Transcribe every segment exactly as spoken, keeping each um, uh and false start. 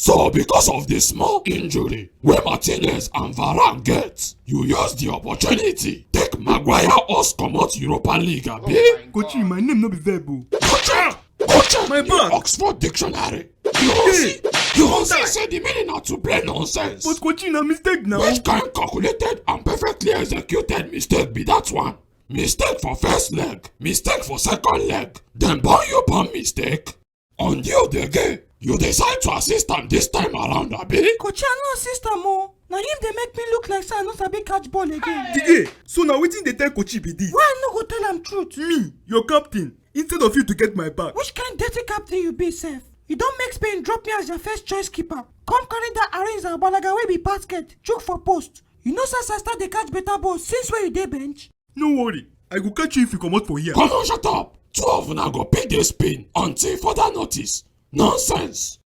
So because of the small injury wey Martinez and Varane get, you use the opportunity take Maguire us comot Europa League, abi? Coach, my name no be verb o. Coach, coach, my back. Oxford Dictionary. You see, you see say the meaning na to play nonsense. But coach, na mistake now. Which kind calculated and perfectly executed mistake be that one? Mistake for first leg, mistake for second leg. Dem born you born mistake. On you dey again, you decide to assist am this time around, abi? Coach, I no assist am o. Na him dey make me look like say I no sabi catch ball again. Dide, so na wetin dey tell Kochi be this? Why I no go tell am truth? Me, your captain, instead of you to get my back. Which kind dirty captain you be sef? You don make Spain drop me as their first choice keeper. Come carry that Arinza Abalaga wey be basket, chook for post. You know say I start dey catch better balls since wey you dey bench. No worry, I go catch you if you comot for here. Come on, shut up! Two of una go pick this pin until further notice. Nonsense!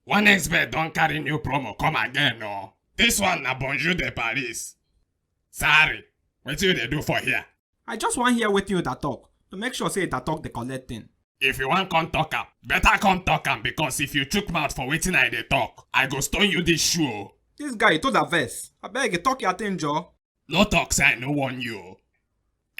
One X bet don carry new promo come again o. This one na Bonjour de Paris. Sorry, wetin you dey do for here? I just wan hear wetin you da talk to make sure say you da talk the correct thing. If you wan come talk am, better come talk am, because if you chook mouth for wetin I dey talk, I go stone you this shoe o. This guy, you too da vex. Abeg, talk your thing, Joe. No talk say I no warn you o.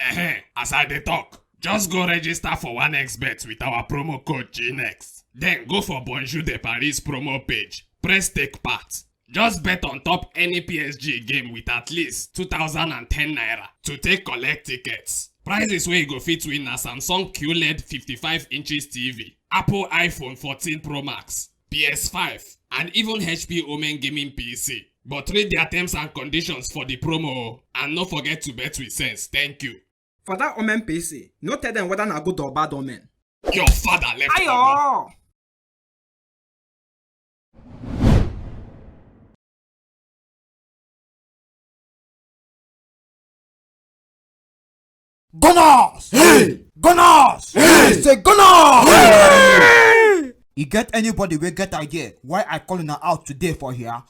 Ehen, as I dey talk, just go register for one X bet with our promo code G next. Then go for Bonjour de Paris promo page, press take part. Just bet on top any P S G game with at least two thousand and ten naira to take collect tickets. Prizes wey you go fit win na Samsung Q led fifty-five inches T V, Apple iPhone fourteen Pro Max, P S five, and even H P Omen gaming P C. But read their terms and conditions for the promo o, and no forget to bet with sense. Thank you. For that Omen P C, no tell them whether na good or bad omen. Your father left. Ayo! Gunners! Hey! Gunners! Hey! Say Gunners! Hey! E get anybody wey get idea why I call una out today for here?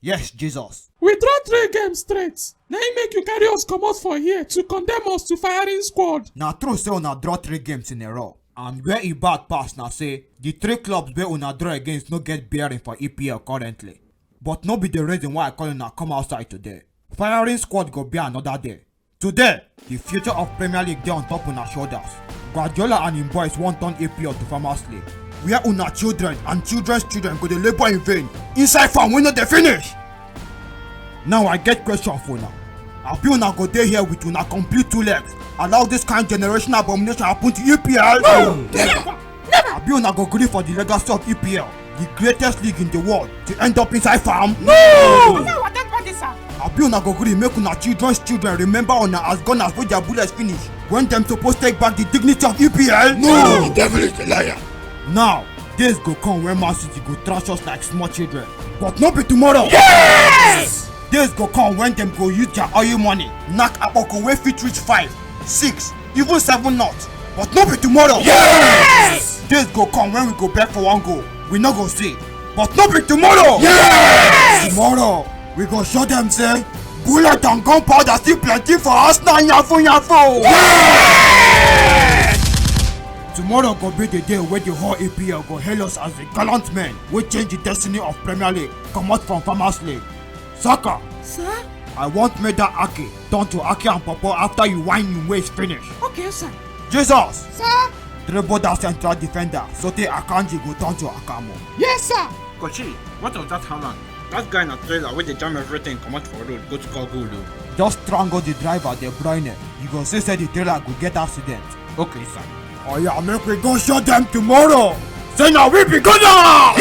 Yes, Jesus. We draw three games straight. Na im make you carry us comot for here to condemn us to firing squad. Na true say una draw three games in a row. And where e bad pass na say the three clubs wey una draw against no get bearing for E P L currently. But no be the reason why I call una come outside today. Firing squad go be another day. Today, the future of Premier League dey on top una shoulders. Guardiola and im boys wan turn E P L to farmers league, where una children and children's children go dey labour in vain inside farm wey no dey finish. Now I get question for una. Abi una go dey here with una complete two legs, allow this kind generational abomination happen to E P L? No! Never! Never! Abi una go gree for the legacy of E P L, the greatest league in the world, to end up inside farm? No! Abi una go gree make una children's children remember una as gunners wey their bullets finish when dem suppose take back the dignity of E P L? No! Devil is a liar! Now, days go come when Man City go trash us like small children. But no be tomorrow. Yes! Days go come when dem go use their oil money knack akpoko wey fit reach five, six, even seven knots. But no be tomorrow. Yes! Days go come when we go beg for one goal, we no go see. But no be tomorrow. Yes! Tomorrow, we go show dem say bullet and gunpowder still plenty for Arsenal, yafo yafo. Yes! Tomorrow go be the day wey the whole E P L go hail us as the gallant men wey change the destiny of Premier League comot from farmers league. Saka. Sir? I want make that Ake turn to Ake and Popo after you wine him waist finish. Okay, sir. Jesus! Sir? Dribble that central defender so tey Akanji go turn to Akamo. Yes, sir! Kochi, what of that Haaland? That guy na trailer wey dey jam everything comot for road go score goal o. Just strangle the driver, De Bruyne. You go see say the trailer go get accident. Okay, sir. Oya, make we go show dem tomorrow. Say na we be gunners!